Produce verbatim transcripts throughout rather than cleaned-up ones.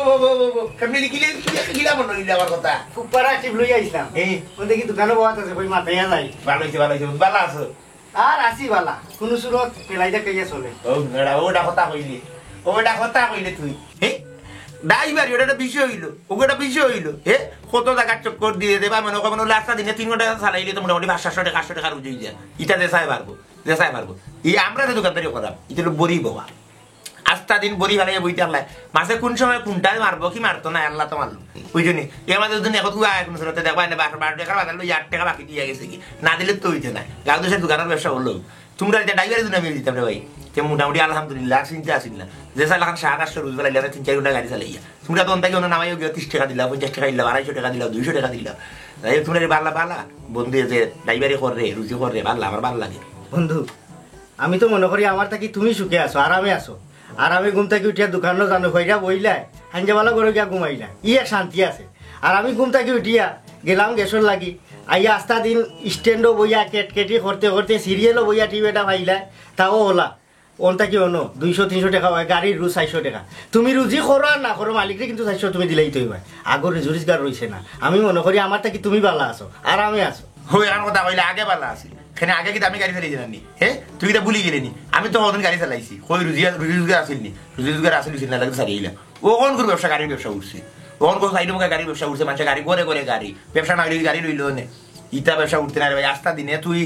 ও, ও, ও, ও, কেমনে লিখিলে, লিখিলে, লিখিলে মনে হইলে আমার কথা। ফুপ্পারা টিপ লইয়া আইছলাম। এই। ও দেখি দোকানো বওয়াত আছে, কই মাতাইয়া যাই। ভালা অইছে, ভালা অইছে, ভালা আছো? আর আছি ভালা, কুনু সুরত পেলাই দেখাইয়া চলে। ও, বেটা, ওটা কথা কইলে, ওটা কথা কইলে তুই। হে? ড্রাইভারি, ওটা একটা বিষয় হইলো, ওটা একটা বিষয় হইলো। হে? কত জাগার চক্কর দিয়ে দেবা, মনে কয় মনে হইলো আস্তা দিনে তিন ঘন্টা চালাইলে তো মোটামুটি পাঁচ সাতশো টাকা, আটশো টাকা রুজি হয়ে যায়। ইটা দেশায় পারবো, দেশায় পারবো। এই আমরা তো দোকানদারি করাম, ইটা হলো বড়ি বাবা। আস্তা দিন বড়ি ফালাইয়া বইতে আল্লাহ। মাসে কোন সময় কোনটায় মারবো কি মারতো না, আল্লাহ তো মারলো। বুঝছো নি? এর মাঝে যদি এখন কুয়া এখন শুনতে দেখবা, এনে বারো, বারো টাকার বাজার লই আট টাকা বাকি দিয়ে গেছে কি? না দিলে তো হইতে নাই। গাঁও দেশের দোকানের ব্যবসা হলো। তোমরা এটা ড্রাইভারের জন্য আমি দিতাম রে ভাই। তে মোটামুটি আলহামদুলিল্লাহ, আর চিন্তা আসিল না। যে চাইলে এখন সাত আটশো রুজি ফালাইলে, আমরা তিন চার ঘন্টা গাড়ি চালাইয়া। তোমরা তো অন্তাকে অন্য নামাইও গিয়া ত্রিশ টাকা দিলাও, পঞ্চাশ টাকা দিলাও, আড়াইশো টাকা দিলাও, দুইশো টাকা দিলাও। যাই হোক, তোমরা এই বালা বালা বন্ধু, এই যে ড্রাইভারি করে, রুজি করে, বালা, আমার বালা লাগে। বন্ধু, আমি তো মনে করি আমার থাকি তুমি সুখে আছো, আরামে আছো। আরামে ঘুম থাকি উঠিয়া দোকানো জানো, কইরা বইলায়, হাঞ্জা বালা করে গিয়া ঘুমাইলা, ই এক শান্তি আছে। আর আমি ঘুম থাকি উঠিয়া গেলাম গ্যাসর লাগি, আইয়া আস্তা দিন স্ট্যান্ডও বইয়া কেটকেটি করতে করতে সিরিয়ালও বইয়া টিভি এটা পাইলায়, তাও ওলা। অন থাকি অনো দুইশো তিনশো টাকা হয়, গাড়ির রুজ চারশো টাকা। তুমি রুজি করো আর না করো, মালিকরে কিন্তু চারশো তুমি দিলেই তো হইবা। আগর রুজি রোজগার রইছে না। আমি মনে করি আমার থাকি তুমি বালা আছো, আরামে আছো। হই, আর কথা কইলে আগে বালা আছিল। কেনে আগে কিতা আমি গাড়ি চালাই দিলাম নি? হে? তুই কিতা ভুলি গেলে নি? আমি তো কতদিন গাড়ি চালাইছি। কই রুজি, রুজি রোজগার আছিল নি? রুজি রোজগার আছিল, আছিল না, লাগে সারিয়ে দিলাম। ও কোন করে ব্যবসা, গাড়ির ব্যবসা উঠছে? ও কোন করে সাইডে মুখে গাড়ির ব্যবসা উঠছে? মানুষের গাড়ি, ঘরে ঘরে গারি। ব্যবসা না হইলে গাড়ি রইলো নে। ইতা ব্যবসা উঠতে না রে ভাই। আস্তা দিনে তুই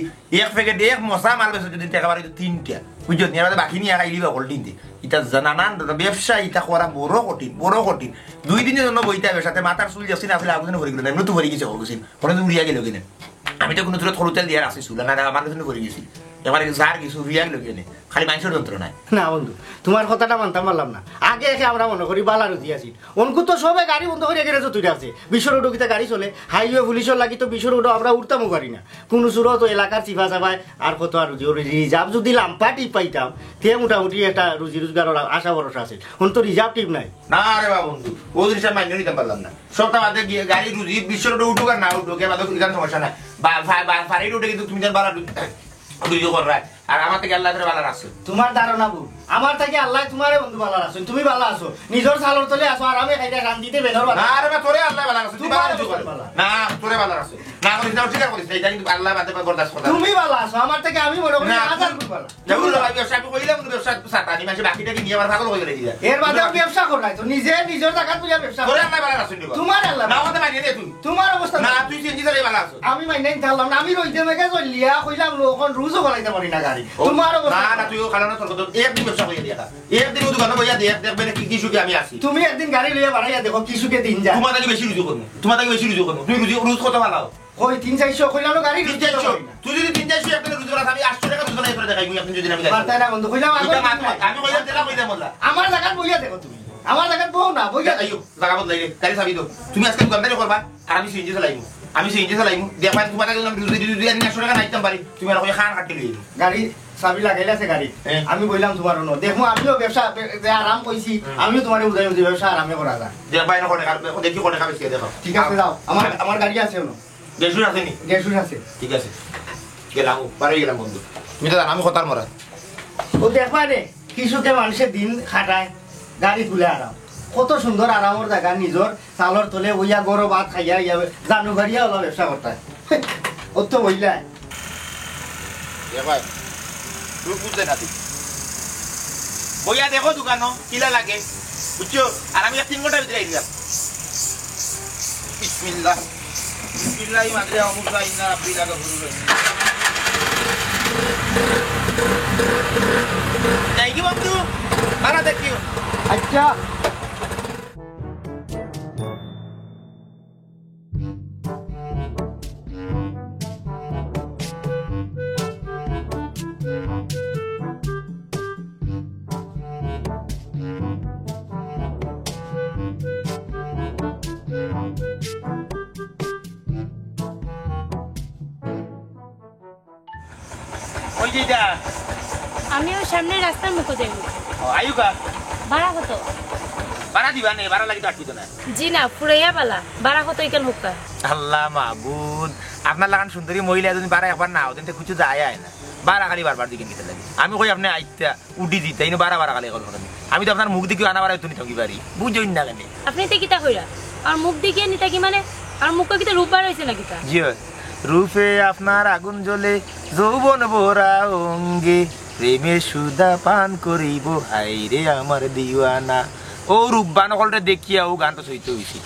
এক প্যাকেট, এক মশা মাল বেচো যদি টাকা বাড়াইতো তিনটা। বুঝছো? নিয়ে বাদে বাকি নিয়ে খাইলি বা হকল দিন দে। ইতা জানা না, ব্যবসা ইতা করা বড় কঠিন, বড় কঠিন। দুই দিনের জন্য বইতে হবে সাথে মাথার চুল যাচ্ছি না, আসলে আগুনে ভরে গেল না, এমনি তো ভরে গেছে হকল গেছিল। কোনো দিন উড়িয়া গেল কিনা? আমি তো কোনো দূরত হলুদ তেল দিয়ে রাখছি চুল, না আমার কাছে ভরে গেছি। এবার যার কিছু উড়িয়া গেল কিনে, খালি মানুষের যন্ত্রণায়। না বন্ধু, তোমার কথাটা মানতাম পারলাম না। আগে একে আমরা মনে করি বালা রুজি আছি, অনকু তো সবে গাড়ি বন্ধ করিয়া গ্যারেজো তুই আছে। বিশ্ব রোডও কিতা গাড়ি চলে? হাইওয়ে পুলিশর লাগি তো বিশ্ব রোডও আমরা উঠতামও পারি না। কোন সুরত এলাকার চিফা চাবায় আর কত আর রুজি, ওর রিজার্ভ যদি লাম্পা টিপ পাইতাম, তে মোটামুটি একটা রুজি রোজগারর আশা ভরসা আছে। অন তো রিজার্ভ টিপ নাই। না রে বা বন্ধু, ও জিনিসটা মাইনে নিতাম পারলাম না। সবটা বাদে গিয়া গাড়ি রুজি বিশ্ব রোডে উঠুক আর না উঠুক, এর বাদে ইখান সমস্যা নাই। বা, বা, বা, ফারি রোডে কিন্তু তুমি জান বালা রুজি কররায়। আর আমার থাকি আল্লাহ তাআলা বালা রাখছে। তোমার ধারণা ভুল। আমার থাকি আল্লাহ তোমারে বন্ধু বালা রাখছে। তুমি বালা আছো। নিজর চালর তলে আছো, আরামে খাইরা শান্তিতে বেনর বালা। না রে বা, তোরে আল্লাহ বালা রাখছে। তুই তোমার বালা অবস্থা বালা। না, তোরে বালা রাখছে। না করিস না, অস্বীকার করিস না। এটা কিন্তু আল্লাহ বাদে বরদাস্ত করতে তুমি বালা আছো। আমার থাকি আমি মনে করি না, হাজার গুণ বালা। যাবো রে ভাই, ব্যবসা আমি কইলাম, কিন্তু ব্যবসা সাতানি মাসে বাকিটা কি নিয়ে আমার পাগল হয়ে গেলে কি যায়? এর বাদে আমি ব্যবসা করলাই তো, নিজে নিজর জায়গা তুই ব্যবসা তোরে আল্লাহ বালা রাখছে নি বা? তোমার আল্লাহ না, বালা। আমাদের মানিয়ে দে তুই। তোমার অবস্থা না, না। তুই সিএনজি চালাই বালা আছো। আমি মাইনে নিতে পারলাম না, আমি রইতে মেঘে চলিয়া কইলাম, লো, এখন রুজও বানাইতে পারি না গাড়ি। ও, তোমার অবস্থা না, না, তুই ও খালানো তোর কথা, একদিন ব্যবসা করিয়া দিয়া খা। একদিন ও দোকানো বইয়া দেখ, দেখবে না কি, কি সুখে আমি আছি। তুমি একদিন গাড়ি লইয়া বাড়াইয়া দেখো, কি সুখে দিন যায়। তোমার থাকি বেশি রুজি করবো, তোমার থাকি বেশি রুজি করবো। তুমি রুজি, রুজ কত বানাও? কই তিন চারশো কইলাম না গাড়ি তিন চারশো। তুই যদি তিন চারশো একটা রুজি বানাস, আমি আটশো টাকা রুজি বানাই তোরা দেখাই, আমি আপনি যদি আমি গাড়ি পারতাই না বন্ধু, কইলাম আগে এটা মাত নাই। আমি কইলাম, যেটা কইলাম বললা। আমার জায়গাত বইয়া দেখো তুমি। আমার জায়গাত বউ না, বইয়া দেখো। আইও, জায়গা বদলাই রে। গাড়ি চাবি দাও। তুমি আজকে দোকানদারি করবা, আর আমি সিএনজি চালাইমু। আমি সিএনজি চালাইমু। দেখবা, তোমার কাছে আমি রুজি, রুজি, রুজি, আমি একশো টাকা নাইতাম পারি। তুমি আর ওই খান কাটতে লইও। গাড়ি চাবি লাগাইলে আছে গাড়ি। হ্যাঁ। আমি বললাম তোমার অন্য। দেখো, আমিও ব্যবসা, যে আরাম কইছি, হুম। আমিও তোমার বুঝাই বুঝি ব্যবসা আরামে করা যায়। দেখবা, এনে কয় টাকা, দেখি কয় টাকা বেশি দেখো। ঠিক আছে, যাও। আমার, আমার গাড়ি আছে অন্য। গ্যাস হুশ আছে নি? গ্যাস হুশ আছে। ঠিক আছে। গেলাম, বাড়ি গেলাম বন্ধু। তুমি তো জানো আমি কথার মরা। ও দেখবা রে, কি সুখে মানুষের দিন খাটায়, গাড়ি তুলে আরাম। কত সুন্দর আরামর জায়গা, নিজর চালর তলে ওইয়া গরো ভাত খাইয়া ইয়া জানু গাড়িয়া ওলা ব্যবসা করতায়। ও তো বইলা। এ ভাই, তুই বুঝলে না তুই। বইয়া দেখো দোকানো, কিলা লাগে, বুঝছো? আর আমি এক তিন ঘন্টার ভিতরে আই দিলাম। বিসমিল্লাহ। বিসমিল্লাহি মাজরেহা ওয়া মুরসাহা, ইন্না রাব্বি লাগাফুরুর রহিম। যাই কি বন্ধু? ভাড়া দেখিও। আচ্ছা। ওই যে এটা। আমি ওই সামনের রাস্তার মুখো যাইমু। ও, আইউক্কা। ভাড়া কত? ভাড়া দিবা নে, ভাড়া লাগি তো আটকিত না। জি না, ফুরাইয়া বালা। ভাড়া কত ইখান হুক্কা? আল্লাহ মাবুদ, আপনার লাখান সুন্দরী মহিলা যদি ভাড়া একবার না দেইন, তে কিছু যায় আয় না। বাড়াবাড়ি বারবার দিকেন কিতা লাগি? আমি কই আপনে আইতা, উডি দিতা, ইনো বাড়াবাড়ি খালি কল করেন। আমি তো আপনার মুখ দেখিয়া আনা বাড়াই তো নিতাম কি পারি, বুঝইন না কেনে? আপনে ইতা কিতা কইরা? আর মুখ দেখিয়া নিতা কি মানে? আর মুখ কিতা রূপ বার অইছে না কিতা? জি অয়। রূপে আপনার আগুন জ্বলে, যৌবন ভরা অঙ্গে, প্রেমে সুধা পান করিব, হায় রে আমার দিওয়ানা। ও রূপবান অকলরে দেখিয়া ও গানটা সইতে অইছে।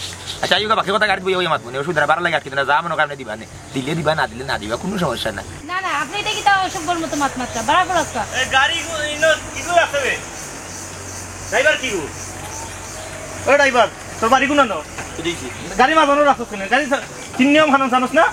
আচ্ছা, আইওগা, বাকি কথা গাড়িত বইয়া বইয়া মাতমুনে, অসুবিধা নাই, বাড়া লাগে আটকে না, যা মনে করেন দিবা নে। দিলে দিবা, না দিলে না দিবা, কুনু সমস্যা নাই। না, না, আপনে ইতা কিতা অসভ্যর মতো মাত মাতরা, বাড়া পড়া। এ, গাড়ি গু-, ইনো কিগু আছে বে? ড্রাইভার কিগু? ও ড্রাইভার, তোর বাড়ি কুনানো? গাড়ি মাঝখানো রাখছস কেনে? গাড়ি সা-, তিন নিয়ম কানুন জানোস না?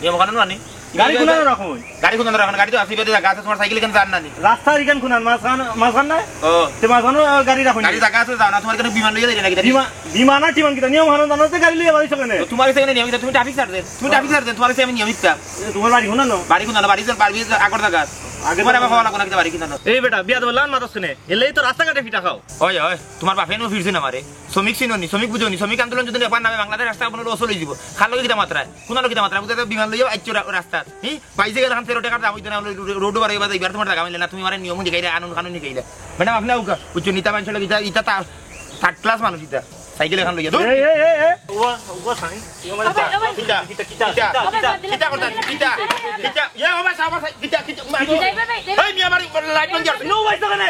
নিয়ম কানুন মানে? গাড়ি কুনানো রাখো? গাড়ি কুনানো রাখো না? গাড়ি তো আছে, ইবাদে জাগা আছে, তোমার সাইকেল ইখান যার না নি? রাস্তার ইখান কুনান, মাঝখান, মাঝখান নাই? ও। তে মাঝখানো, আহ, গাড়ি রাখো নি? গাড়ি জাগা আছে, যাও না, তোমার কেনে বিমান লইয়া যাইরে নাকি? বিমা-, বিমান আর টিমান কিতা? নিয়ম কানুন জানোস না, গাড়ি লইয়া বাড়ি সকানে। তো তোমার কাছে এখানে নিয়ম কিতা? তুমি ট্রাফিক সার্জেন্ট, তুমি ট্রাফিক সার্জেন্ট, তোমার কাছে আমি নিয়ম কিতা? এ, তোমার বাড়ি কুনানো? বাড়ি কুনানো, বাড়ি যার, বাড়ি যার আগর জাগা। আগে তোমার তো আবার খাওয়া লাগবো না কিতা, বাড়ি কুনানো? এই বেটা, বিয়াদব লান মাতস কেনে? এলেই তো রাস্তাঘাটে ফিটা খাও। ওই, ওই, তোমার বাপে নো ফিরছে না মারে। শ্রমিক চিনো নি, শ্রমিক বুঝো নি, শ্রমিক আন্দোলন যদি একবার নামে বাংলাদেশ রাস্তা আপনার অচল হয়ে যাবো। খাল লগে কিতা মাতরায়? কুনানো কিতা মাতরায়? বুঝতে বিমান লইয়া আইছো রা-, রাস্তাত। হি? বাইশে গেলে এখন তেরো টাকার দাম হইতো না, রোড, রোড বাড়াইবা, এবার তোমার জাগা মিলে না, তুমি আমার নিয়ম দেখাইলে, আনুন কানুন দেখাইলে। ম্যাডাম, আপনি উকা, উচ্চ নেতা মানুষ লাগি, ইটা, ইটা তা-, থার্ড ক্লাস মানুষ ইটা। সাইকেল এখন লইয়া, ধুর। এই, এই, এই, এই। ওবা, ওবা, সাইন। কিতা? কিতা? কিতা? কিতা? কিতা? কিতা? কিতা? কিতা? ইয়ে, ওবা, সাবা, সাই-, কিতা? কিতা? মা-, এই, মিয়া, আমার লাইট বন্ধ করো। নো, ভাই, দোকানে।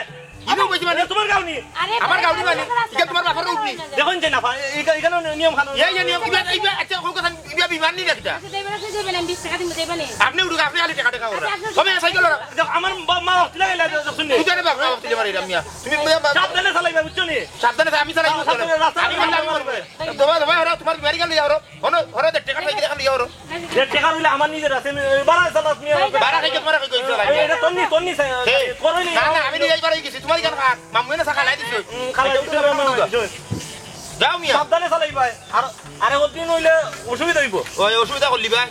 ইনো কইছি মানে? তোমার গাউনি। আরে আমার গাউনি মানে? ইটা তোমার বাপর উঠনি। দেখুন যে না, পা-, এ-, এ-, এখানে নিয়ম কানুন। এই যে নিয়ম, ইবা, ইবা, আচ্ছা, কোন কথা, ইবা বিমান নি রাখতা? আচ্ছা, ড্রাইভার আছে, যাবেন, আমি বিশ টাকা দিব, দেবেন। আপনি উঠুক, আপনি খালি টাকা টাকা ওরা। আচ্ছা, আচ্ছা। তবে সাইকেল ওরা। দেখো, আমার বা-, মা হসপিটালে গেলে, দেখো, শুননি। তুই জানে বাপ, বাপ, তুই মারি রামিয়া। তুমি বাপ, বাপ, চাপ দিলে চালাইবা, বুঝছো নি? সাবধানে, আমি চালাই, আমি চালাই। রাস্তা আমি মারলে আমি মরবো। দবা, দবা, ওরা তোমার বিমারি গেল, ওরা। হনো, হনো, দেড় টাকা সাইকেল এখন লিয়া হনো। দেড় টাকা হইলে আমার নিজের আছে, আমি বাড়া চালাত নিয়ে বাড়া খাইতে তোমার খাইতে হইতে লাগে। এটা তন্নি, তন্নি, হে। করো নি। না, না, আমি নিয়ে বাড়ি গেছি, তোমার এখানে খা। মামু এনে চা খালাই দিছো। হুম, খালাই দিছো, মামু। যাও মিয়া। সাবধানে চালাই ভাই। আর, আরে ওদিন হইলে অসুবিধা হইব। ওই অসুবিধা করলি ভাই।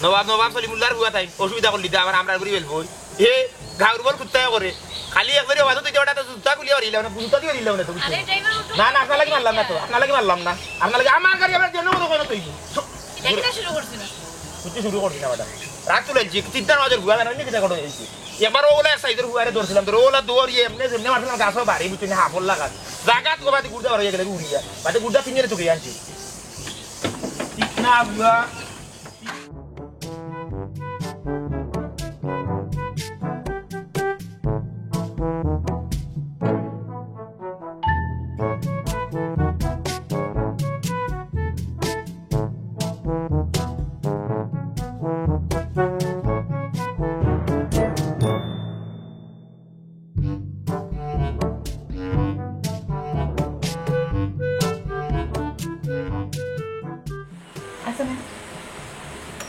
নবাব, নবাব সলিমুল্লাহর বুয়া তাই অসুবিধা করলি, দে আবার আমরা ঘুরি ফেলবো। এ গাউর বল কুত্তায় করে। খালি একবারে ওয়াজও তুই ওটা তো জুতা খুলিয়া পারিলাম না, জুতা দিয়ে পারিলাম না তো। আরে, ড্রাইভার, উঠো। না, না, আপনার লাগি মারলাম না তো, আপনার লাগি মারলাম না। আপনার লাগি আমার গাড়ি আমরা জন্য মতো কোনো তুই। এটা কিতা শুরু করছি না? কিছু শুরু করছি না, ম্যাডাম। রাগ তুলে আনছি, চিন্তা না ওদের ঘুরা জানো, কিতা করে আনছি। একবার ওগুলা এক সাইজের ঘুরে ধরছিলাম, ধরো ওগুলা দৌড়িয়ে এমনি যেমনি মারছিলাম, গাছও বাড়ি বুঝছি না, হাফল লাগা। জাগাত ও বাদে গুড়া বার হয়ে গেলে উড়িয়া। বাদে গুড়া তিনজনে তুকে আনছি। ঠিক না, বুয়া। আচ্ছা না।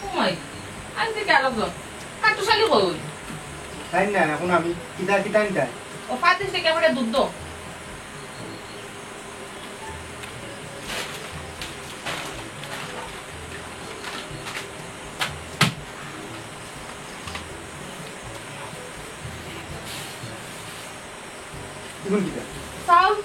ও মাই, আনতে কি আরো জন? কাট্টুশালি কই? তাই না, এখন আমি কিতা, কিতা নিতাই? ও, পঁয়ত্রিশ টাকা করে দুধ দাও। ইগুন কিতা? চাউল।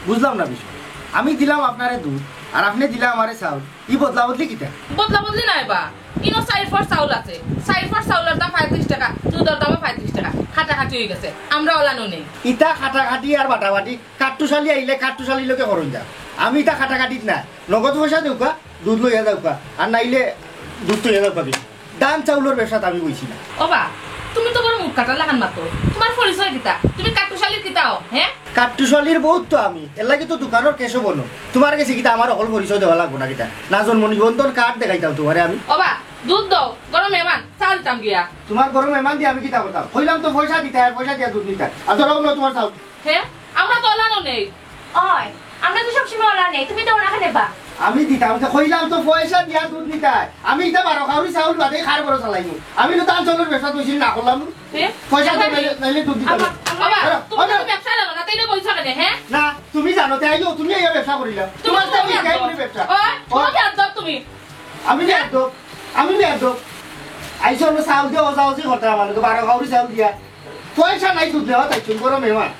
বুঝলাম না বিষয়। আমি দিলাম আপনারে দুধ, আর আপনে দিলা আমারে চাউল। ই বদলা বদলি কিতা? বদলা বদলি নায় বা। ইনো চাইর পর চাউল আছে। চাইর পর চাউলর দাম পঁয়ত্রিশ টাকা, দুধর দামও পঁয়ত্রিশ টাকা। কাটাকাটি হয়ে গেছে। আমরা ওলানো নেই। ইতা কাটাকাটি আর বাটাবাটি, কাট্টুশালি আইলে কাট্টুশালি লোকে করুন যা। আমি ইতা কাটাকাটিত না। নগদ পয়সা দেউকা, দুধ লইয়া যাউকা। আর নাইলে দুধ লইয়া যাউকা। ধান চাউলর ব্যবসাত আমি বইছি না। ওবা, তুমি তো বড় মুখ কাটা লাখান মাতো। তোমার পরিচয় কিতা? তুমি কাট্টুশালীর কিতাও, হ্যাঁ? কাট্টুশালীর বউ তো আমি, এর লাগি তো দোকানর কেশও বনো। তোমার গেছে কিতা আমার অকল পরিচয় দেওয়া লাগবো না কিতা? না জন্ম নিবন্ধন কার্ড দেখাইতাম তোমারে আমি। ওবা, দুধ দাও, গরম মেহমান, চা দিতাম গিয়া। তোমার গরম মেহমান দিয়ে আমি কিতা করতাম? কইলাম তো পয়সা দিতায়, পয়সা দিয়া দুধ নিতায়। আর ধরো না তোমার চাউল। হে, আমরা তো ওলানো নেই। ওই, আমরা তো সবসময় ওলা নেই, তুমি তো ওলা খানে বা। আমি দিতাম, তো কইলাম তো পয়সা দিয়া দুধ নিতায়। আমি ইতা বারো কাউরি চাউল বাদে খার বড় চালাইমু। আমি তো ধান চাউলর ব্যবসা কইছি না করলাম। হে? পয়সা তো নাইলে, নাইলে দুধ দিতাম। বাবা, বাবা, তুমি তো ব্যবসা জানো না, তাইলে বইছো কেনে, হ্যাঁ? না, তুমি জানো, তাই আইও, তুমি এই ব্যবসা করিলাম। তুমি তোমার তো তো আমি ব্যবসা। ব্যবসা। ওই, তুমি ও। ব্যবসা তুমি। আমি বেয়াদব, আমি বেয়াদব। আইসো আমরা চাউল দিয়া ওজা ওজি করতে আমার লগে, বারো কাউরি চাউল দিয়া। পয়সা নাই দুধ দেওয়া তাই চুল বড় মেহমান।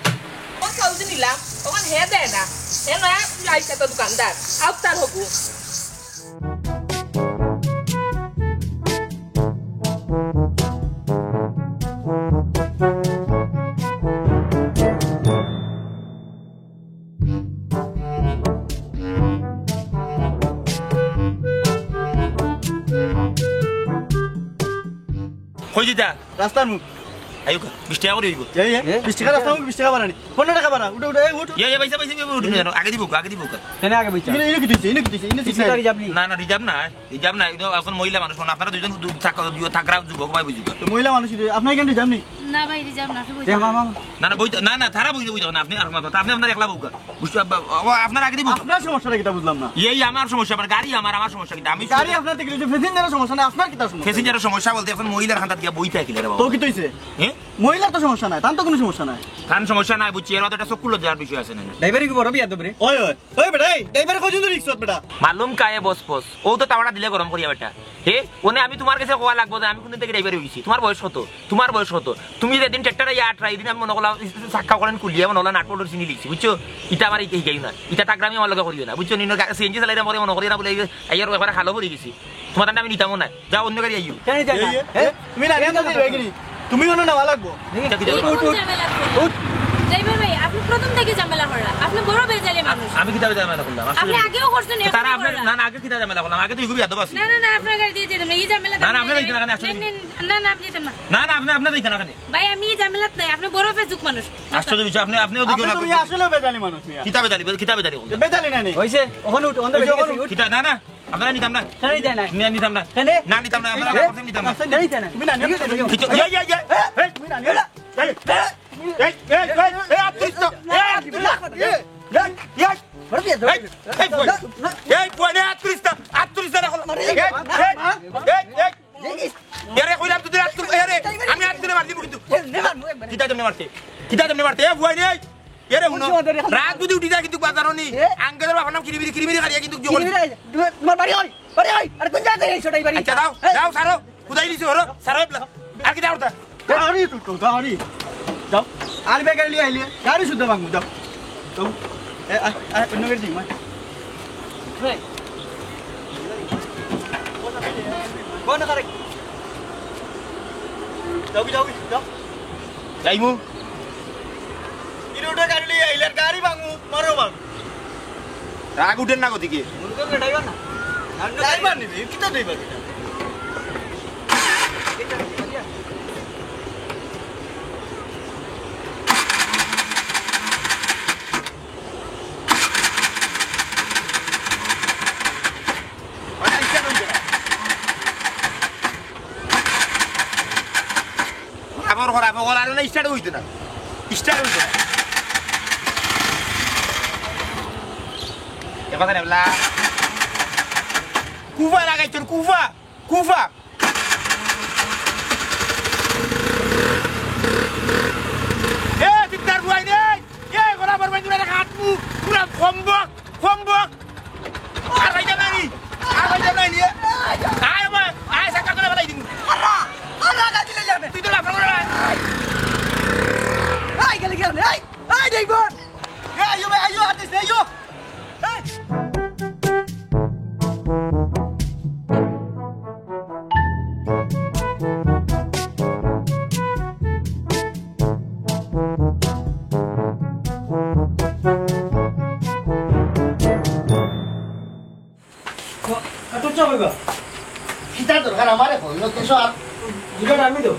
ও চাউল যে নিলাম, ওখান হে দেয় না। হে নয়া আইসা তো দোকানদার, আউক তার হবু। কিতা? রাস্তার মুখ। আইও কা, বিশ টেকা করি অইবো। এই, এই, এ? বিশ টেকা রাস্তার মুখ, বিশ টেকা ভাড়া নি। পনেরো টেকা ভাড়া। উঠো, উঠো, এই উঠ। ইয়ে, ইয়ে, পয়সা, পয়সা, পয়সা, উঠো, উঠো, আগে দিবো, আগে দিবো। কেনে আগে বইতা? ইনো, ইনো কিতা অইছে, ইনো কিতা অইছে, ইনো কিতা অইছে? রিজার্ভ নি? না, না, রিজার্ভ না, রিজার্ভ না, ইনো এখন মহিলা মানুষ, মানে আপনারা দুইজন দু-, থাক-, দু-, থাকরা যুবক ভাই বুঝুক। তো মহিলা মানুষ, আপনারা কেন রিজার্ভ নি? না ভাই, রিজার্ভ না, আপনি বইতে এ, পারেন। মামা। না, না, বইতে, না, না, তারা বইতে, বইতে, না, আপনি আর মাথা, আপনি আপনার একলা বউকা। বুঝছো? আব্বা, ও, আপনার আগে দিবো। আপনার সমস্যাটা কিতা বুঝলাম না। এই আমার সমস্যা, আমার গাড়ি আমার, আমার সমস্যা কিতা? আমি গাড়ি আপনার থেকে, প্যাসেঞ্জারের সমস্যা না, আপনার কিতা সমস্যা? প্যাসেঞ্জারের সমস্যা বলতে এখন মহিলার খান্দাত গিয়া বইতে কিলা রে বাবা? তো কিতা অইছে? হ্যাঁ? মহিলার তো সমস্যা নাই, তার তো কোনো সমস্যা নাই। তার সমস্যা নাই, বুঝছি, এর অত একটা চক্ষু লজ্জার বিষয় আছে না। ড্রাইভারি কি বড় বিয়াদব রে? ওই, ওই, ওই বেটা, এই ড্রাইভার কয়জন রিক্সত বেটা? মালুম কায়ে বস বস, ও তো তাওয়াটা দিলে গরম করিয়া বেটা। হে, ওনে আমি তোমার কাছে কওয়া লাগবো যে আমি কোনদিন থেকে ড্রাইভারি অইছি? তোমার বয়স কত? তোমার বয়স কত? তুমি যেদিন ট্রেক্টর আইয়া আটরা, এদিন আমি মনে করলাম চাক্কা করেন কুলিয়া, মনে করলাম নাট বল্টুর চিনি লিখছি, বুঝছো? ইটা আমার ইটা হিকাইও না, ইটা তাকরামি আমার লগে করিও না, বুঝছো? নিনো সিএনজি চালাইরা মরে মনে করিও না বলে, আইয়ার একবারে খালো পড়ি গেছি। তোমার তান্ডা আমি নিতামও না। যাও অন্য গাড়ি আইও। কেন নিতাম না? এ, এ, হ্যাঁ? তুমি না নিয়ে যাবে, তুমি অন্য নেওয়া লাগবো। দেখি, দেখি, দেখি। উঠ, উঠ, উঠ। ঝামেলা করো। উঠ। ড্রাইভার ভাই, আপনি প্রথম থেকে ঝামেলা করা। আপনি বড় বেজালি মানুষ। আমি কিতা ঝামেলা করলাম? আপনি আগেও করছেন, তারা এখনো আপনার, করা। না, না, আগে কিতা ঝামেলা করলাম? আগে তো এগুলো এত আছে। না, না, না, আপনার গাড়ি দিয়ে যেতাম না। এই ঝামেলা না, না, আপনি করবেন। দিতেন না, আপনি আসলে না, না, না, আপনি দিতেন না। না, না, আপনি, আপনি দিতেন না, কেন? ভাই, আমি এই ঝামেলাত নাই। আপনি বড় ফেসুক মানুষ। আশ্চর্য বিষয়, আপনি, আপনি ওদিকে আপনি তো মিয়া আসলেও বেজালি মানুষ, মিয়া। কিতা বেজালি? কিতা বেজালি? বেজালি না নি? হইছে, ওখানে উঠ, ওখানে ওই যে বেজালি ওখানে উঠ। উঠ। কিতা? না, না। আপনারা নিতাম না। কেন নিতে না? নি-, নিতাম না। কেন? না, নিতাম না। আপনারা এ? কথা নিতাম না। কেন নিতে না? তুমি না নিও, তুমি নিও। কিছু, এই, এই, এই, এই, তুমি না নিও। এই, এই, এই, এই, এই, আব্দুল ইসলাম, এই, আব্দুল্লাহ, এই, এই, এই, এই, এই, বল। এই, বল, এই, আব্দুল ইসলাম, আব্দুল ইসলাম, এখন। এই, এই, এই, এই, এই। এরে কইলাম তো তুই আব্দুল, এরে, আমি আব্দুল মারলি কিন্তু। এ, নে মারমু একবারে। কিতা তুমি মারতে? কিতা তুমি মারতে? এ, বুয়াই নেই। এরে, হুনো, কোন সময় ধরে রাত যদি উঠি যায় কিন্তু বাজারও নি। এ? আঙ্কেলের বাবার নাম কিরিমিরি, কিরিমিরি খালিয়া কিন্তু জোর। কিরিমিরি, তোমার বাড়ি ওই, বাড়ি ওই। আরে কোন জায়গায় এই ছোটাই বাড়ি? আচ্ছা, দাও, এ? দাও, সারো। খুদাই দিছো, হরো, সারো এবলা। আর কিতা করতা? গাড়ি তো, তো, গাড়ি। যাও। আর বেকার লিয়ে আইলে, গাড়ি শুদ্ধ ভাঙবো, যাও। যাও। এ, আয়, আয়, অন্য গাড়ি দিই, মায়। কোন তারিখ? যাও, যাও, যাও। যাইমু। ইরোটা গাড়ি লইয়া আইলে আর গাড়ি ভাঙু, মারো ভাঙু। রাগ উঠেন না গতিকে। ড্রাইভার না। ড্রাইভার নিবি, কিতা ড্রাইভার কিতা? খরাপ, খরাপ, খরাপ, আর না, start হইতো না, start হইতো না। এ কথা নেবলা। কুফা লাগাই তোর, কুফা, কুফা। এ, চিন্তার বুয়াই নেই। এ, গোলা বরবাই দুরা কাটমু, পুরা কম্বক, কম্বক। আর ভাই যাবে নি? আর ভাই যাবে নি? আয় আমার, আয় সাকা করে বালাই দিমু। আল্লাহ, আল্লাহ, গাড়ি লই যাবে। তুই তো লাফা করে আয়। আয় গেলে গেলে, আয়, আয় ড্রাইভার। এ, আইও ভাই, আইও, আর্টিস্ট, আইও। এই। কত চা হইবা? কিতা দরকার আমারে কইল, তেসো আর দুইটা ডারবি তো।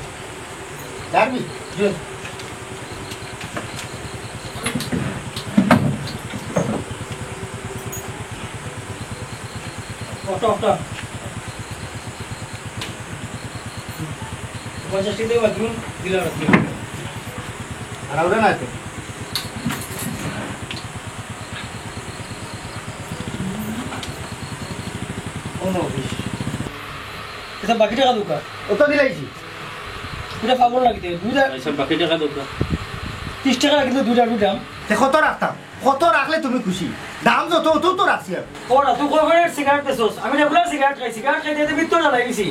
ডারবি? জি। Auto, auto. পঞ্চাশ টাকা দিবা, তুমি দিলা না। আর ওটা না তো। কোন অফিস? এটা বাকি টাকা দরকার। অত দিলাইছি। এটা পাবো না কিতে? দুইটা আচ্ছা, বাকি টাকা দরকার। ত্রিশ টাকা কিন্তু দুইটা, দুইটা। তে কত রাখতাম? কত রাখলে তুমি খুশি? দাম যত, অত তো রাখছি আমি। ও না, তুই কই করে সিগারেট বেচছস? আমি রেগুলার সিগারেট খাই, সিগারেট খাইতে খাইতে ভিতর জ্বালাই গেছি।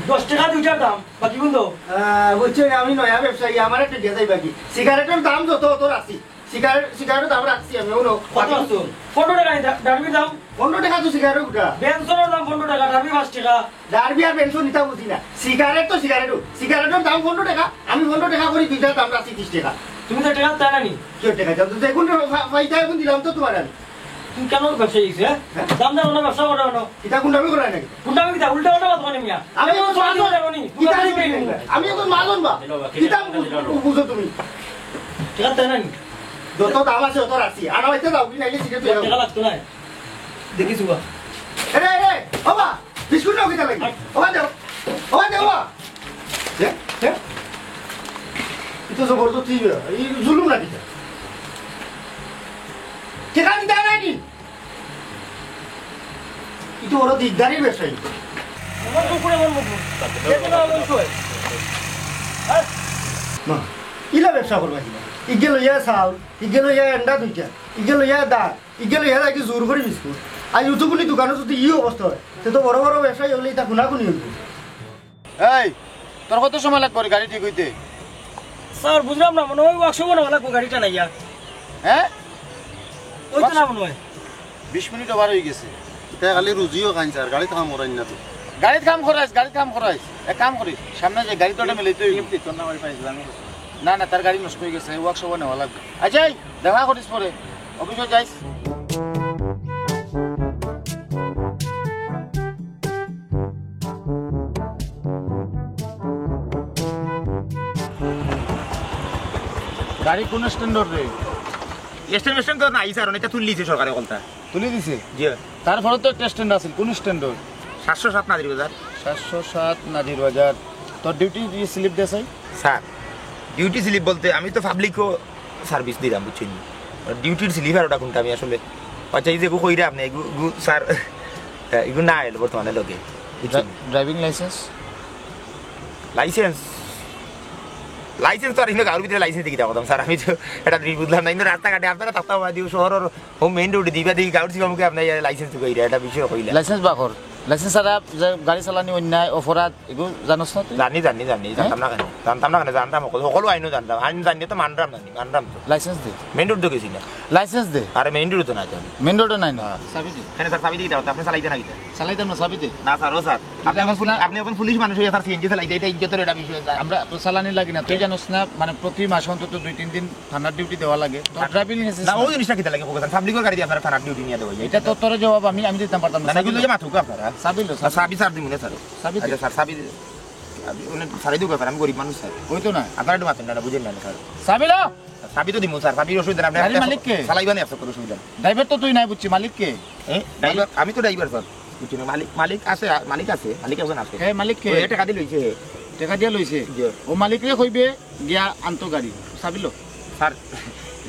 দশ টাকা দুইটার দাম, বাকি কোনটা? আহ, বুঝছো না, আমি নয়া ব্যবসায়ী, আমার একটা দিয়ে যাই বাকি। সিগারেটের দাম যত, অত রাখছি। সিগারেট, সিগারেটের দাম রাখছি আমি, অন্য কত বাকি রাখছো? পনেরো টাকা এই ডা-, ডারবির দাম। পনেরো টাকা তো সিগারেট গুটা। বেনসনের দাম পনেরো টাকা, ডারবি পাঁচ টাকা। ডারবি আর বেনসন ইতা বুঝি না। সিগারেট তো সিগারেটও। সিগারেটের দাম পনেরো টাকা, আমি পনেরো টাকা করি দুইটার দাম রাখছি ত্রিশ টাকা। তুমি তো টাকা তারা নি। কি টাকা দাম? তো যে কোন ফা-, ফায়দা এখন দিলাম তো তোমার আমি। তুই কেন ব্যবসা দিছিস, হ্যাঁ? দাম দাম না ব্যবসা করে কেন? ইটা গুন্ডামি করে নাকি? গুন্ডামি কিতা? উল্টা উল্টা কথা বলে মিয়া। আমি এখন মাজন। কিতা আমি কিতা এখন মাজন বা? কিতা বুঝো তুমি? ঠিক আছে না? যত দাম আছে অত রাখছি। আর হইতে দাও কি নাইলে সিগারেট দাও। টাকা লাগতো না। দেখিস বা। এরে, এরে, বাবা, বিস্কুট নাও কিতা লাগি? ওবা দেও, ওবা দেও, ওবা। দে, দে। ই তো জবরদস্তি, ই জুলুম না কিতা? টেকা দিতে নাই নি? ই তো বড় দিকদারি ব্যবসায়ী। আমার কুকুরে আমার মুখ। যে কোনো আমার বিষয়। হ্যাঁ? না, ইলা ব্যবসা করবা কিলা? ইগে লইয়া চাউল, ইগে লইয়া এন্ডা দুইটা, ইগে লইয়া দা, ইগে লইয়া যাই কি জোর করি বিস্কুট। আর ইউটিউব বুলি দোকানো যদি ই অবস্থা হয়, তে তো বড় বড় ব্যবসায়ী হলে ইতা খুনাখুনি হইব। এই, তোর কত সময় লাগবো রে গাড়ি ঠিক হইতে? স্যার, বুঝলাম না, মনে হয় ওয়ার্কশপে নেওয়া লাগবো গাড়িটা নাইয়া। হ্যাঁ? ওই তো না মনে হয়। বিশ মিনিট ওভার হয়ে গেছে। তাই খালি রুজিও খাইন স্যার, গাড়িত কাম করাইন না তো। গাড়িত কাম করাইস, গাড়িত কাম করাইস। এক কাম করিস, সামনে যে গাড়িটা মিলাইতে হইব। তোর নাম আর পাইছিলাম। না, না, তার গাড়ি নষ্ট হয়ে গেছে, ওয়ার্কশপে নেওয়া লাগবে। আচ্ছা, এই, দেখা করিস পরে, অফিসে যাইস। গাড়ি কোন স্ট্যান্ডার্ড রে? স্ট্যান্ড স্ট্যান্ড তো নাই স্যার, অনেকটা তুললিছে সরকারে কলতা। তুলি দিছে? জি। তারপরে তো একটা স্ট্যান্ড আছে, কোন স্ট্যান্ডার্ড? সাতশো সাত নাজির বাজার। সাতশো সাত নাজির বাজার। তোর ডিউটি স্লিপ দে চাই। স্যার, ডিউটি স্লিপ বলতে আমি তো পাবলিকও সার্ভিস দিলাম, বুঝছেন নি? ডিউটির স্লিপ আর ওটা কোনটা আমি আসলে, আচ্ছা, এই যে এগু কইরা আপনি, এগু, এগু, স্যার, এগু না এলো বর্তমানে লগে, বুঝছেন নি? Driving licence? লাইসেন্স? লাইসেন্স তো আর ইনো গাঁওর ভিতরে লাইসেন্স দেখি থাকতাম, স্যার, আমি তো এটা জিনিস বুঝলাম না। কিন্তু রাস্তাঘাটে আপনারা থাকতাম, আমার দিও শহরের ও মেইন রোডে দিবা দেখি গাঁওর সিবা মুখে আপনার লাইসেন্স কইরা, এটা বিষয় কইলা। লাইসেন্স বাকর। লাইসেন্স ছাড়া যে গাড়ি চালানি অন্যায়, অপরাধ, এগু জানোস না তুই? জানি, জানি, জানি। হ্যাঁ? জানতাম না কেন? জানতাম না কেন? জানতাম, সকল, সকল আইনও জানতাম। আইন জানিয়ে তো মানরাম, জানি, মানরাম তো। লাইসেন্স দে। মেইন রোড তো গেছি না। লাইসেন্স দে। আরে মেইন রোড তো না জানি। মেইন রোডে নাই না। হ্যাঁ। চাবি দে। কেন স্যার, চাবি দিয়ে দাও, আপনি চালাইতে না কিতা? চালাইতাম না, চাবি দে। না স্যার, ও স্যার, আপনি এখন পুলি-, আপনি এখন পুলিশ মানুষ হয়ে স্যার সিএনজি চালাইতে, এটা ইজ্জতের এটা বিষয় স্যার। আমরা তো চালানি লাগি না, তুই জানোস না, মানে প্রতি মাসে অন্তত দুই তিন দিন থানার ডিউটি দেওয়া লাগে। তোর ড্রাইভিং লাইসেন্স না, ওই জিনিসটা কিতা লাগে? ওকে, স্যার, পাবলিকর গাড়ি দিয়ে আপনারা থানার ডিউটি নিয়ে দেওয়া যায়? এটা তো তোর জবাব, আমি, আমি দিতাম পারতাম না। না, না, কিন্তু ওই যে মাথুক আপনারা। চাবি লো, আর চাবি স্যার দিমুনে স্যার। চাবি দে। আচ্ছা, স্যার, চাবি দে। আমি, মানে, স্যারই দোকান, স্যার, আমি গরিব মানুষ, স্যার। ওই তো না। আপনারা একটু মাতেন না, বুঝেন না, স্যার। চাবি লো। চাবি তো দিমু, স্যার, চাবির অসুবিধা নাই। আপনি গাড়ির একটা মালিক কে? চালাইবা নি, আপনার কোনো অসুবিধা নাই। ড্রাইভার তো তুই নাই, বুঝছি, মালিক কে? এ? ড্রাইভার, আমি তো ড্রাইভার, স্যার। বুঝছি না, মালিক, মালিক আছে, আ, মালিক আছে, মালিক একজন আছে। এ, মালিক কে? ওই, এ টাকা দিয়ে লইছে। টাকা দিয়ে লইছে? জি। ও মালিকরে কইবে, গিয়া আনতো গাড়ি, চাবি লো। স্যার,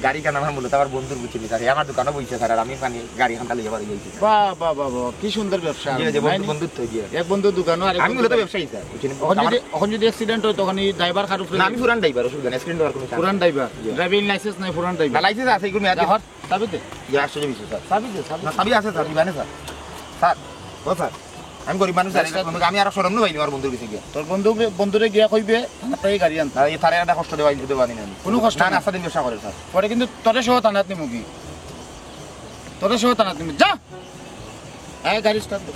গাড়ি কেন আমার মূলত আমার বন্ধুর বুঝছেন, স্যার, এ আমার দোকানও বইছে, স্যার, আর আমি পানি গাড়ি খানটা লইয়া বাড়ি যাইছি। বাহ, বাহ, বাহ, বাহ, কি সুন্দর ব্যবসা। জি, জি, বন্ধু, নাই নি? বন্ধুত্ব, জি। এক বন্ধু দোকানও, আরেক আমি বন্ধু মূলত গাড়ি। ব্যবসায়ী, স্যার, বুঝছেন? অখন আমার যদি, অখন যদি অ্যাক্সিডেন্ট হয়, তখন এই ড্রাইভার কার উপরে না, আমি দিবে? পুরান ড্রাইভার, অসুবিধা নেই, অ্যাক্সিডেন্ট হওয়ার কোনো চান্স পুরান নেই। ড্রাইভার। জি। ড্রাইভিং লাইসেন্স নাই, পুরান ড্রাইভার। না, লাইসেন্স আছে, এগুলো মেয়াদ যা, হর। চাবি দে। ইয়া, আশ্চর্য বিষয়, স্যার। চাবি দে, চাবি না, দে। চাবি আছে, স্যার, দিবানে, স্যার। স্যার, ও স্যার, আমি আর শরম নু পাইনি আমার বন্ধুর গেছে গিয়া। তোর বন্ধু, বন্ধুরে গিয়া কইবে, থানাত থাকি গাড়ি আনতে। আর এই তারে একটা কষ্ট দেওয়া, দেওয়া নি আমি। কোনো কষ্ট না, নাই। রাস্তা দিন ব্যবসা করে, স্যার। পরে কিন্তু তোরে সহ থানাত নিমু কি? তোরে সহ থানাত নিমু। যা! এই গাড়ি স্টার্ট দে।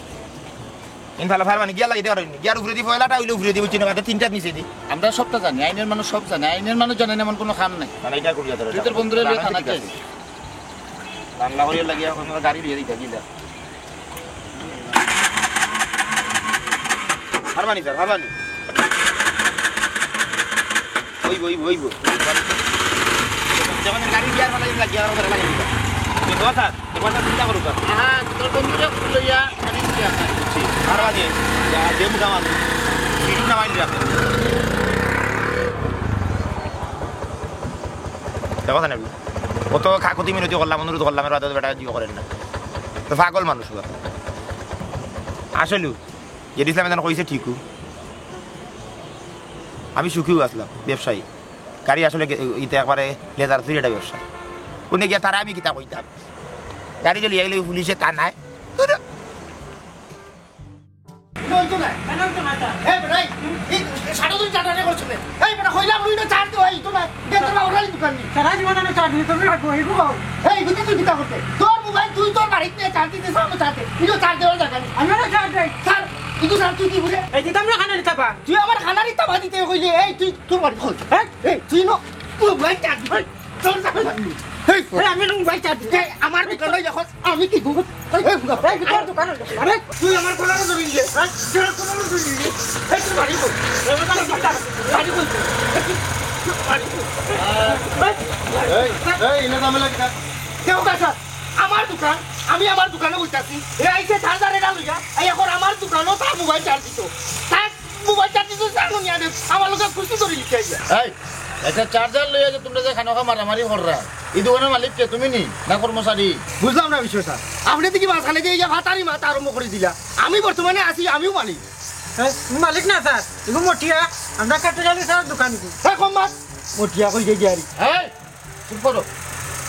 ইনফালা ফার মানে গিয়া লাগিয়ে দেওয়ার হয়নি। গিয়ার উপরে দি পয়লাটা হইলে উপরে দি, বুঝছি না, বাদে তিনটা নিচে দি। আমরা সবটা জানি, আইনের মানুষ সব জানে। আইনের মানুষ জানে না এমন কোনো কাম নাই। মানে এটা করিয়া ধরে তুই তোর বন্ধুরে লইয়া থানাত যাস। বাংলা করিয়া লাগিয়া এখন গাড়ি দিয়ে দিতে গিলা। Harmony sir, harmony. ওই, ওই, ওই, ওই। যেমন গাড়ি গিয়ার ফালাই দিলা, গিয়ার ফালাই দিলা। দেখো স্যার, দেখো স্যার, চিন্তা করুক স্যার। হ্যাঁ, তোর বন্ধুরে লইয়া গাড়ি দিয়ে আসা। বুঝছি। হারমানি, যা, দে মুখা মাল। সিটু নামাই দিলা। দেখো স্যার, কত কাকুতি মিনতি করলাম, অনুরোধ করলাম, এর বাদে বেটা জিও করেন না। তো পাগল মানুষ ওরা। আসলে, যেটা ইসলামে যেন কইছে ঠিকও। আমি সুখীও আসলাম, ব্যবসায়ী। গাড়ি আসলে গে-, ইতে একবারে লেজার ফ্রি একটা ব্যবসা। কোনে গিয়া তারা আমি কিতা কইতাম? গাড়ি চলিয়া গেলে পুলিশে তা নাই। ধুর। এটা হইতো না। কেন হইতো না এটা? এই বেটা, এই, এই সারা দিন চাটাটা করছো রে। এই বেটা, কইলাম রুইটা চার দে, হইতো না। এটা তোর বাবার দোকান নি। সারা জীবন আমি চার দিন, তুমি রাখো, এই বুবাও। এই, বুঝলি তুই কিতা করতে? তোর মোবাইল তুই তোর বাড়িতে নিয়ে চার দিন দিস, আমি চার দিন। তুইও চার দেওয়ার জায়গা নেই। আমি না চার দেই। স্যার, কিন্তু স্যার তুই কি বলে? এই দিতাম না খানা নিতে পা। তুই আমার খানা নিতে পা দিতে কইলে, এই তুই তোর বাড়ি খোল। এই, এই, তুই নো, তুই মোবাইল চার দিস। এই। তোর কাছে লাগবি। হেই, এই, আমি মোবাইল চার্জ দিই। এই, আমার দোকানে যখন আমি কি করব? এই, এই, তোর দোকানে যখন আরে, তুই আমার কলারে ধরে নিয়ে, হ্যাঁ? তুই আমার কলারে ধরে নিয়ে। এই, তুই বাড়ি কই? এই, বাড়ি কই? বাড়ি কই? এই, এই, এনে ঝামেলা কিতা? কেউ কাছে আমার দোকান, আমি আমার দোকানে বইতাছি। এ আইছে চার্জার এটা লইয়া, এই এখন আমার দোকানও তার মোবাইল চার্জ দিত। তার মোবাইল চার্জ দিত, চার্জ নিয়া দে। আমার লগে খুশি করি লিখে আইয়া। এই, একটা চার্জার লইয়া যে তোমরা যে খানো খা মারামারি কররা, এই দোকানের মালিক কে, তুমি নি না কর্মচারী? বুঝলাম না বিষয়টা। আপনি দেখি মাঝখানে দিয়ে ইয়া ভাতারি মাথা আরম্ভ করে দিলা। আমি বর্তমানে আছি, আমিও মালিক। হ্যাঁ, মালিক না স্যার, এগু মটিয়া, আমরা কাট্টুশালী স্যার দোকান কি? হ্যাঁ, কম মাত। মটিয়া কই গিয়ে গিয়ারি। এই, চুপ করো।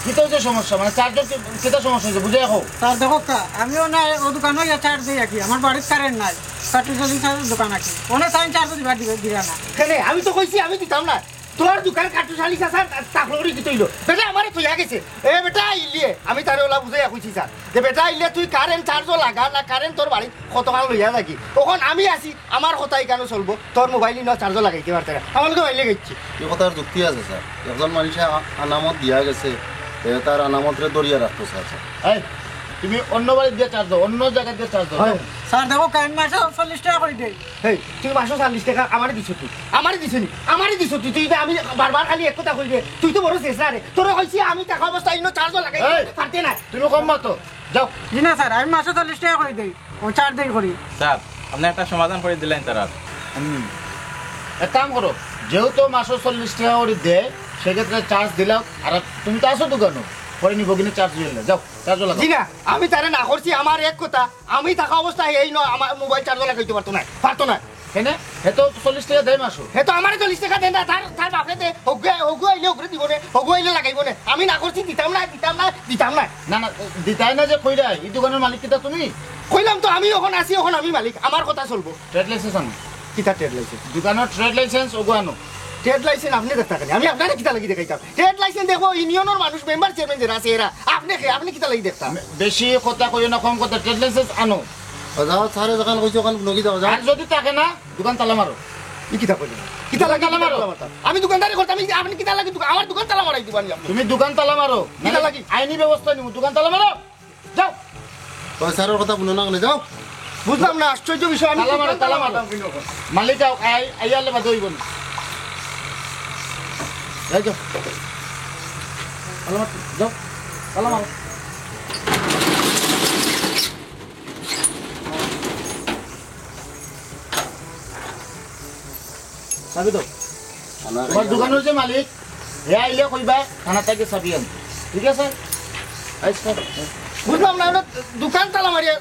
কিতা অইছে সমস্যা? মানে চার্জার কি, কিতা সমস্যা অইছে? বুঝে রাখো। স্যার, দেখো কা, আমিও না ও দোকানো ইয়া চার্জ দেই আর কি। আমার বাড়ির কারেন্ট নাই। কাট্টুশালী স্যারের দোকান আর কি। ওনে সাইন চার্জ দিবা দিবে, দিবা না। কেনে? আমি তো কইছি আমি দিতাম না। তোর দোকান কাট্টুশালী চাচা তাকলরি দিতে হইলো। বেটা আমারে থইয়া গেছে। এ বেটা আইলে, আমি তারে ওলা বুঝাইয়া কইছি স্যার। যে বেটা আইলে তুই কারেন্ট চার্জও লাগা না, কারেন্ট তোর বাড়ি কতকাল লইয়া থাকি। তখন আমি আছি, আমার কথা এখানে চলবো, তোর মোবাইল ইনো চার্জও লাগাইতে পারতে না। আমার লগে বাইলে গেছি। এই কথার যুক্তি আছে স্যার, একজন মানুষে আ-, আনামত দিয়া গেছে, এ তার আনামতরে ধরিয়া রাখতো স্যার, স্যার। এই, তুমি অন্য বাড়ি দিয়ে চার্জ দাও, অন্য জায়গা দিয়ে চার্জ দাও। হয়। স্যার, দেখো, কারেন্ট মাসে চল্লিশ টাকা করে দেই। এই, তুই মাসো চল্লিশ টাকা আমারে দিছ তুই, আমারে দিছ নি, আমারে দিছ তুই, তুই যে আমি বারবার খালি এক কথা কইবে, তুই তো বড় শেষ না রে। তোরে কইছি আমি টাকা অবস্থা ইনো চার্জও লাগাই এই! পারতে না। তুমি কম মাতো, যাও। জি না স্যার, আমি মাসো চল্লিশ টাকা করে দেই, ও চার দিন করি। স্যার, আপনি একটা সমাধান করে দিলেন তারা। হুম। এক কাম করো, যেহেতু মাসো চল্লিশ টাকা করে দেয়, সেক্ষেত্রে চার্জ দিলাও, আর তুমি তো আসো দোকানো, পরে নিব কিনে চার্জ হইলে, যাও, চার্জ লাগা। জি না, আমি তারে না করছি, আমার এক কথা, আমি থাকা অবস্থায় এই ন-, আমার মোবাইল চার্জ লাগাইতে পারতো না, পারতো না। কেনে? হে তো চল্লিশ টাকা দেয় মাসো। হে তো আমারে চল্লিশ টাকা দেয় না, তার, তার বাপে দে, হগুয়া, হগুয়া আইলে হগুরে দিব রে, হগুয়া আইলে লাগাইব রে। আমি না করছি, দিতাম না, দিতাম না, দিতাম না। না, না, দিতাই না যে কইরায়, এই দোকানের মালিক কিতা তুমি? কইলাম তো আমি এখন আছি, এখন আমি মালিক, আমার কথা চলবো। ট্রেড লাইসেন্স আনো। কিতা ট্রেড লাইসেন্স? দোকানের ট্রেড লাইসেন্স ওগু আনো। ট্রেড লাইসেন্স আপনি দেখতা কেনে? আমি আপনারে কিতা লাগি দেখাইতাম? ট্রেড লাইসেন্স দেখবো, ইউনিয়নের মানুষ, মেম্বার চেয়ারম্যান যারা আছে এরা, আপনি খে-, আপনি কিতা লাগি দেখতা? বে-, বেশি কথা কইও না, কম কথা, ট্রেড লাইসেন্স আনো। ও যাও, স্যারে যখন কইছে, ওখান নকি যাও, যাও। আর যদি থাকে না, দোকান তালা মারো। ই কিতা কইলে? কিতা লাগি তালা মারো? দোকান তালা মারতাম? আমি দোকানদারি করতাম, এই আপনি কিতা লাগি দোকান, আমার দোকান তালা মারাই দিবা নি আপনি? তুমি দোকান তালা মারো, কিতা লাগি? আইনি ব্যবস্থা নিব, দোকান তালা মারো। যাও। ওই স্যারের কথা শুনো না কেনে? যাও। বুঝলাম না, আশ্চর্য বিষয়। আমি তালা মারো, দোকান তালা তালা মারো। মারতাম কেনে এখন? মালিক আও, আই, আই আলে বাদ হইব না। যাও, যাও। তালা মারো, যাও। তালা মারো। চাবি দাও। আমার তোমার দোকানের যে মালিক, হে আইলে কইবা, থানা থেকে চাবি আন। ঠিক আছে? আচ্ছা। বুঝলাম না, আমরা দোকান তালা মারিয়া।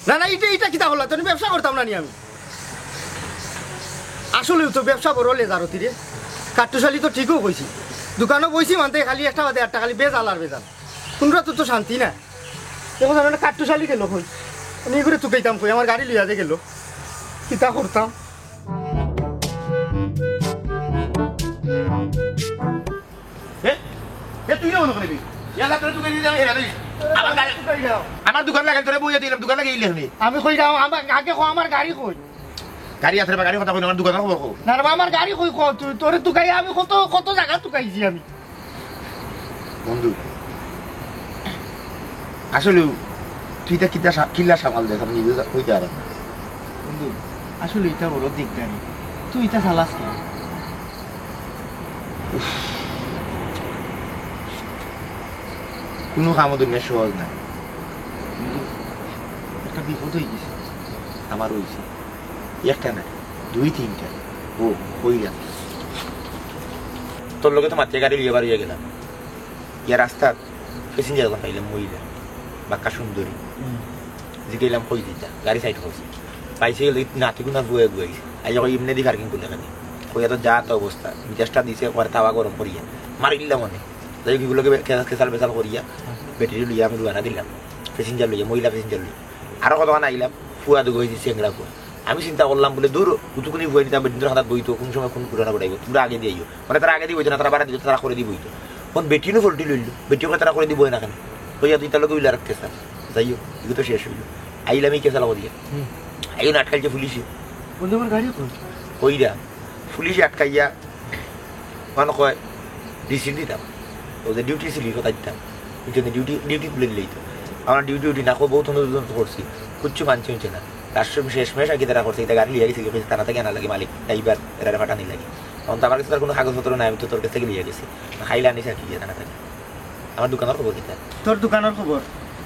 না, না, এটা, এটা কিতা হলো? তো ব্যবসা করতাম না নি আমি। আসলেও তো ব্যবসা বড় লেজারতি রে। কাট্টুশালী তো ঠিকও কইছি। দোকানো বইছি মানতে খালি একটা বাদে একটা, খালি বেজাল আর বেজাল। কোনটা তো, তো শান্তি না। এখন জানো না কাট্টুশালী গেল কই? আমি এগুলো তুকাইতাম কই? আমার গাড়ি লইয়া যে গেল। কিতা করতাম? এ? এ, তুই না মনে করবি? ইয়ালা, তোরে তুকাই দিলাম, এরা দিস। আমার গাড়ি, তুকাই দাও। আমার দোকান লাগাই, তোরে বইয়া দিলাম, দোকান লাগাই ইলে হনি। আমি কই যাও, আমার, আগে কও আমার গাড়ি কই? গাড়ি আছে রে বা, গাড়ি কথা কই না, আমার দোকানের খবর কও। না রে বা, আমার গাড়ি কই কও? তুই, তোরে তুকাই, আমি কত, কত জায়গা তুকাইছি আমি। বন্ধু, আসলে তুই ইতা কিতা সা-, কিলা সামাল দেস, আমি নিজে কইতে পারি না। বন্ধু, আসলে ইটা বড় দিকদারি। তুই ইতা চালাস না। উফ। কুনু কামও দুনিয়ার সহজ না। বন্ধু, একটা বিপদ হয়ে গেছে। আমার হইছে। একটা না, দুই তিনটা। ও, কইলাম। তোর লগে তো মাত্র গাড়ি লিয়ে বার হয়ে গেলাম। ইয়া রাস্তাত passenger জন পাইলাম, মহিলা, বাক্কা সুন্দরী। হুম। জিগাইলাম, "কই যাইতা?" গাড়ি side করছে। পাইছে গেলে নাতি গুনার বুয়ে বুয়ে গেছে। আইয়া কই, "এমনে দি parking করলে কেনে?" কইয়া তো যা তো অবস্থা। মেজাজটা দিছে, একবার তাওয়া গরম করিয়া। মারিলাম মানে। যাই হোক, এগুলোকে বে-, কে-, কেসাল বেসাল করিয়া, battery লইয়া আমি রওয়ানা দিলাম। Passenger লইয়া, মহিলা passenger লইয়া। আরো কতক্ষণ আইলাম, ফুয়া দুগো হইছে, চেংড়া ফুয়া। আমি চিন্তা করলাম বলে, "দূর, কুতুকুনি ফুয়া নিতাম, বেটিন্তর খাতাত বইতো, কোন সময় কোন ঘটনা ঘটাইবো, তোমরা আগে দিয়ে আইও।" মানে তারা আগে দিয়ে বইতো না, তারা বাড়া দিত, তারা করে দিয়ে বইতো। এখন বেটিনও ফল্টি লইল, বেটিও তারা করে দিয়ে বই না কেন? কইয়া দুইটা লোকে উইলা রাখতে স্যার। যাই হোক, এগুলো তো শেষ হইল। আইলাম এই কেসাল করিয়া। হুম। এখন আটকাইছে পুলিশে। বন্ধু, আমার গাড়ি কই? কইরা পুলিশে আটকাইয়া মানে কয়, "ডিসি দিতাম।" ও যে ডিউটি ছিল, কথা দিতাম। বুঝছেন, ডিউটি, ডিউটি খুলে দিলেই তো। আমার ডিউটি উঠি না, খুব বহুত অনুরোধ করছি, কিচ্ছু মানছে হইছে না। লাস্ট শেষমেশ আর কি তারা করছে, এটা গাড়ি লিয়ে গেছে, কি কইছে, থানা থাকি আনা লাগে, মালিক, ড্রাইভার, এরা ফাটানি লাগে। এখন তো আমার কাছে তার কোনো কাগজপত্র নাই, আমি তো তোর কাছ থেকে লিয়ে গেছি। খাইলে আনিস আর কি, থানা থাকি। আমার দোকানের খবর কিতা? তোর দোকানের খবর?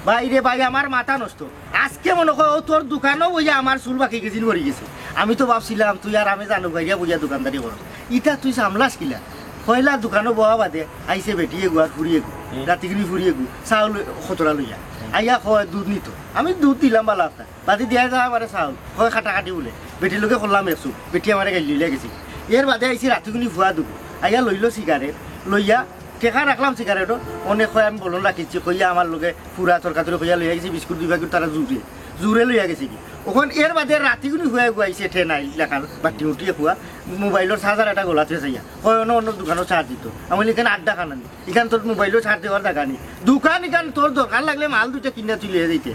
ভাই রে ভাই, আমার মাথা নষ্ট। আজকে মনে কর ও তোর দোকানও বইয়া আমার চুল বাকি গেছিল, মরি গেছে। আমি তো ভাবছিলাম তুই আর আমি জানো গাইয়া বইয়া দোকানদারি করো, ইটা তুই সামলাস কিলা? পয়লা দোকানও বওয়া বাদে আইছে বেটি এগু আর ফুরি এগু, হুম। রাতিগুনি ফুরি এগু, চাউল খতরা লইয়া। হুম। আইয়া কয় দুধ নিত, আমি দুধ দিলাম বালা একটা, বাদে দিয়া যা আমারে চাউল, কয় কাটাকাটি বলে, বেটির লগে করলাম একশো, বেটি আমারে গাইল লইয়া গেছি। এর বাদে আইছি রাতিগুনি ফুয়া দুগু, আইয়া লইল সিগারেট, লইয়া টেকা রাখলাম সিগারেটও, অনেক কয় আমি বলন রাখিছি, কইয়া আমার লগে ফুরা তরকাতরি কইয়া লইয়া গেছি, বিস্কুট দুই প্যাকেট তারা জুড়ে, জুড়ে লইয়া গেছি কি। ওখান এর বাদে রাতিগুনি ফুয়া এগু আইছে, ঠে নাই লেখার বাটি উঠিয়ে ফুয়া, মোবাইলর চার্জার একটা গলাতে চাইয়া, কয় অন্য অন্য দোকানও চার্জ দিত। আমি বলি, "এখানে আড্ডা খানা নি, এখান তোর মোবাইলও চার্জ দেওয়ার জায়গা নেই, দোকান এখান তোর দরকার লাগলে মাল দুইটা কিনা তুই লইয়া যাইতে।"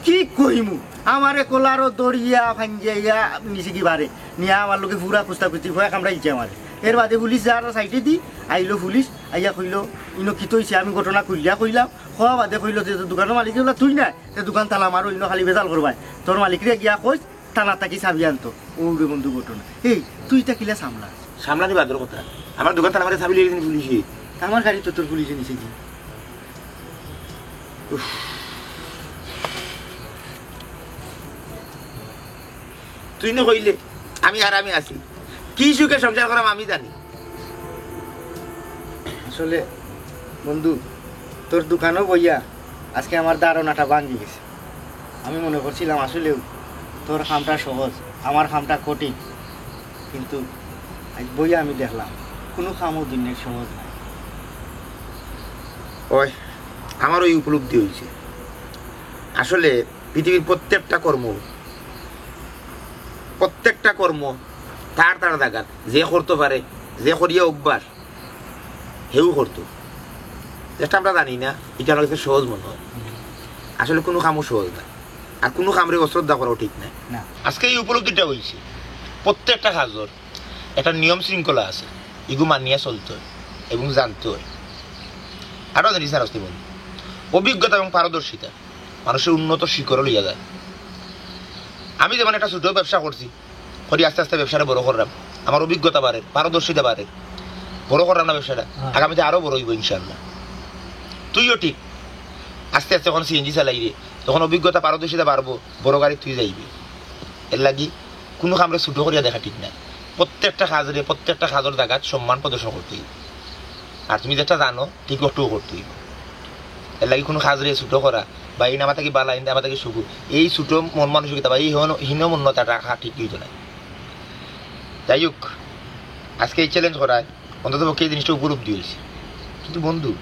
কি কইমু, আমারে কলারও দরিয়া ভাঙ্গিয়া নিচে কি বারে, নিয়া আমার লগে ফুরা কুস্তা কুস্তি ফুয়া কামড়াইছে আমারে। এর বাদে পুলিশ যার সাইডে দি আইলো পুলিশ, আইয়া কইলো, "ইনো কিতা অইছে?" আমি ঘটনা খুলিয়া কইলাম, কওয়া বাদে কইলো যে, "তোর দোকানর মালিক অইলা তুই না, তে দোকান তালা মারো, ইনো খালি বেজাল করবায়। তোর মালিকরে গিয়া কইস, থানা থাকি চাবি আনতো।" ও রে বন্ধু ঘটনা। এই, তুই ইতা কিলা সামলা? সামলানি বাদর কথা। আমার দোকান তালা মারে চাবি লইয়া গেছে পুলিশে। আমার গাড়ি তো তোর পুলিশে নিছে কি? উফ। তুই না কইলে আমি আরামে আছি, কি সুখে সংসার করাম আমি জানি। আসলে বন্ধু, তোর দোকানও বইয়া আজকে আমার ধারণাটা ভাঙ্গি গেছে। আমি মনে করছিলাম আসলেও তোর কামটা সহজ, আমার কামটা কঠিন, কিন্তু আজ বইয়া আমি দেখলাম কোনো কামও দুনিয়ার সহজ নয়। ওই, আমার ওই উপলব্ধি হইছে। আসলে পৃথিবীর প্রত্যেকটা কর্ম, প্রত্যেকটা কর্ম তার তার জাগাত যে করতে পারে, যে করিয়া অভ্যাস, হেউ করতো। যেটা আমরা জানি না, ইটা আমার কাছে সহজ মনে হয়। আসলে কোনো কামও সহজ না, আর কোনো কামরে অশ্রদ্ধা করাও ঠিক না। না। আজকে এই উপলব্ধিটা হইছে, প্রত্যেকটা কাজর একটা নিয়ম শৃঙ্খলা আছে, এগু মানিয়া চলতে হয় এবং জানতে হয়। আরও জিনিস আর আসতে বন্ধু, অভিজ্ঞতা এবং পারদর্শিতা মানুষের উন্নত শিখরে লইয়া যায়। আমি যেমন একটা ছোট ব্যবসা করছি, করি আস্তে আস্তে ব্যবসাটা বড় করলাম, আমার অভিজ্ঞতা বাড়ের, পারদর্শিতা বাড়ের, বড় করলাম না ব্যবসাটা, হ্যাঁ। আগামীতে আরও বড় হইব ইনশাআল্লাহ। তুইও ঠিক, আস্তে আস্তে যখন সিএনজি চালাইবে, তখন অভিজ্ঞতা পারদর্শিতা বাড়বো, বড় গাড়ি তুই যাইবি। এর লাগি কোনো কামরে ছোট করিয়া দেখা ঠিক না। প্রত্যেকটা কাজরে, প্রত্যেকটা কাজর জাগাত সম্মান প্রদর্শন করতে হইব। আর তুমি যেটা জানো, ঠিক ওটাও করতে হইব। এর লাগি কোনো কাজরে ছোট করা বা এই নামা থাকি বালা, এই নামা থাকি শুভ, এই ছোট মন মানসিকতা বা এই হীন-, হীনমন্যতা রাখা ঠিক হইতো না। যাই হোক, আজকে এই চ্যালেঞ্জ করায় অন্তত পক্ষে এই জিনিসটা উপলব্ধি হয়েছে। কিন্তু বন্ধু,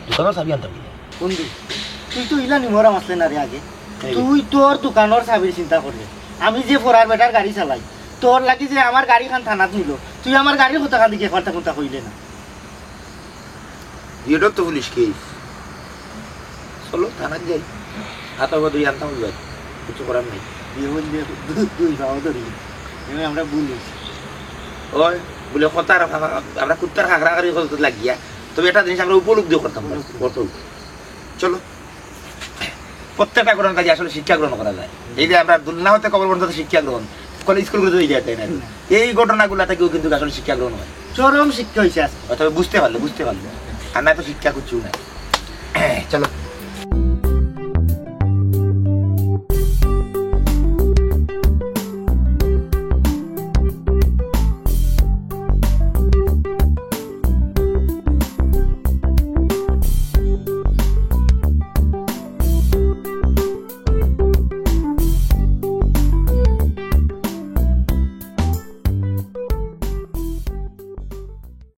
দোকানর চাবি আনতাম কিলা? বন্ধু, তুই তো ইলা নিমরা মাসলে না রে আগে। এই। তুই তোর দোকানর চাবির চিন্তা করলে। আমি যে ফরার বেটার গাড়ি চালাই, তোর লাগি যে আমার গাড়ি খান থানাত নিল, তুই আমার গাড়ির কথা খান দেখি একবার তখন তা কইলে না। এটা তো পুলিশ কেস। চলো, থানাত যাই। হাত পা ধুই আনতাম যাই। কিছু করার নাই। বিয়ে বললে দু-, দুই পাও ধরি। এবার আমরা ভুল হয়েছি। ওই, বলে কথা আর আমরা, আমরা কুত্তার খাগড়াখাগড়ি করতে লাগিয়া। তবে একটা জিনিস আমরা উপলব্ধি করতাম না। উপলব্ধি। করতে হইতো। চলো। প্রত্যেকটা ঘটনা থাকি আসলে শিক্ষা গ্রহণ করা যায়। এই যে আমরা দুলনা হতে কবর পর্যন্ত শিক্ষা গ্রহণ, কলেজ স্কুল করে তো এই যায়, তাই না? হুম। এই ঘটনাগুলা থাকিও কিন্তু আসলে শিক্ষা গ্রহণ হয়। চরম শিক্ষা হইছে আজকে। অথবা বুঝতে পারলে, বুঝতে পারলে। আর না তো শিক্ষা কিছু নাই। চলো।